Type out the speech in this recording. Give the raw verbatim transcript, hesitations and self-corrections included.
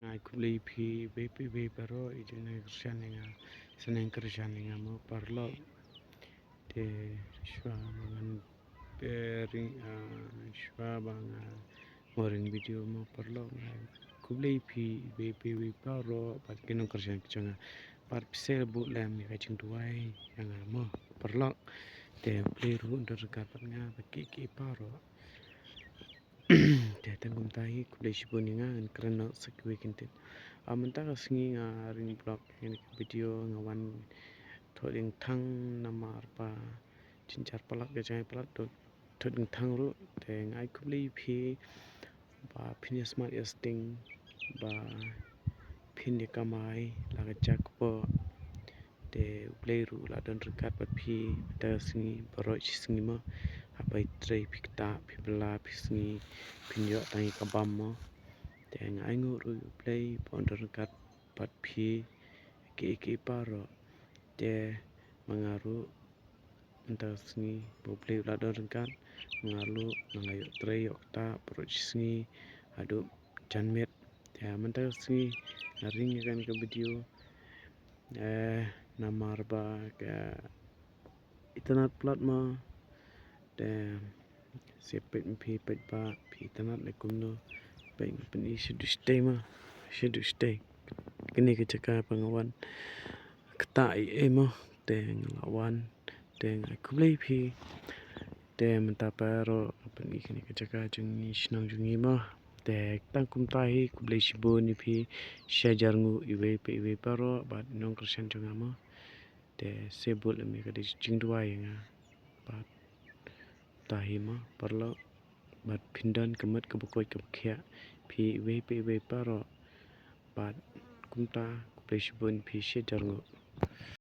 Nga ai khublei phi iwei pa iwei baroh, i jong ngi kyrshan ïa nga, sngewbha kyrshan ïa nga mo paralok. Te shuwa ba ngan, eh, ring, ah, shuwa ba nga mo ring video mo paralok, nga ai khublei phi iwei pa iwei baroh bad ki nongkyrshan ki jong nga. Bad phi sngewbha buh lem ïa ka jingduwai ïa nga mo paralok. Te U Blei ruh un don ryngkat bad nga bad kiei kiei baroh. Te tang kumta hi, khublei shibun ïa nga, ngan kren noh sa kiwei kyntien. Ah, mynta ka sngi nga ring vlog ïa kane ka video, nga wan thoh diengthang namar ba jynjar palat ka jngai palat, thoh diengthang ruh. Te nga ai khublei ïa phi ba phin ïa smat ïa sting ba phin ïa kamai la ka jaka kpoh. Te U Blei ruh la don ryngkat bad phi mynta ka sngi baroh shi sngi mo. Haba ïatrei phi ktah, phi bylla, phi sngi, phin ïoh tang ïa ka bam mo. Te nga ainguh ruh ïa U Blei ba un don ryngkat bad phi kiei kiei baroh. Te ma nga ruh mynta ka sngi ba U Blei u la don ryngkat, nga ruh nga la ïoh trei ïoh ktah baroh shi sngi haduh janmiet. Te mynta ka sngi nga ring ïa kane ka video, eh, namar ba ka itynnad palat mo. Te sa peit ma phi, peit ba phi itynnad ne kumno. Peit, nga pyni shaduh shatei mo, shaduh shatei. Kane ka jaka ba nga wan ktah ei ei mo. Te nga la wan, te nga ai khublei ïa phi. Te mynta baroh nga pyni kane ka jaka jong ngi, shnong jong ngi mo. Te tang kumta hi, khublei shibun ïa phi shi hajar nguh iwei pa iwei baroh bad nongkyrshan jong nga mo. Te sngewbha buh lem ïa ka jingduwai ïa nga. Bad kumta hi mo paralok, bad phin don ka met kaba koit kaba khiah phi iwei pa iwei baroh. Bad kumta, khublei shibun ïa phi shi hajar nguh.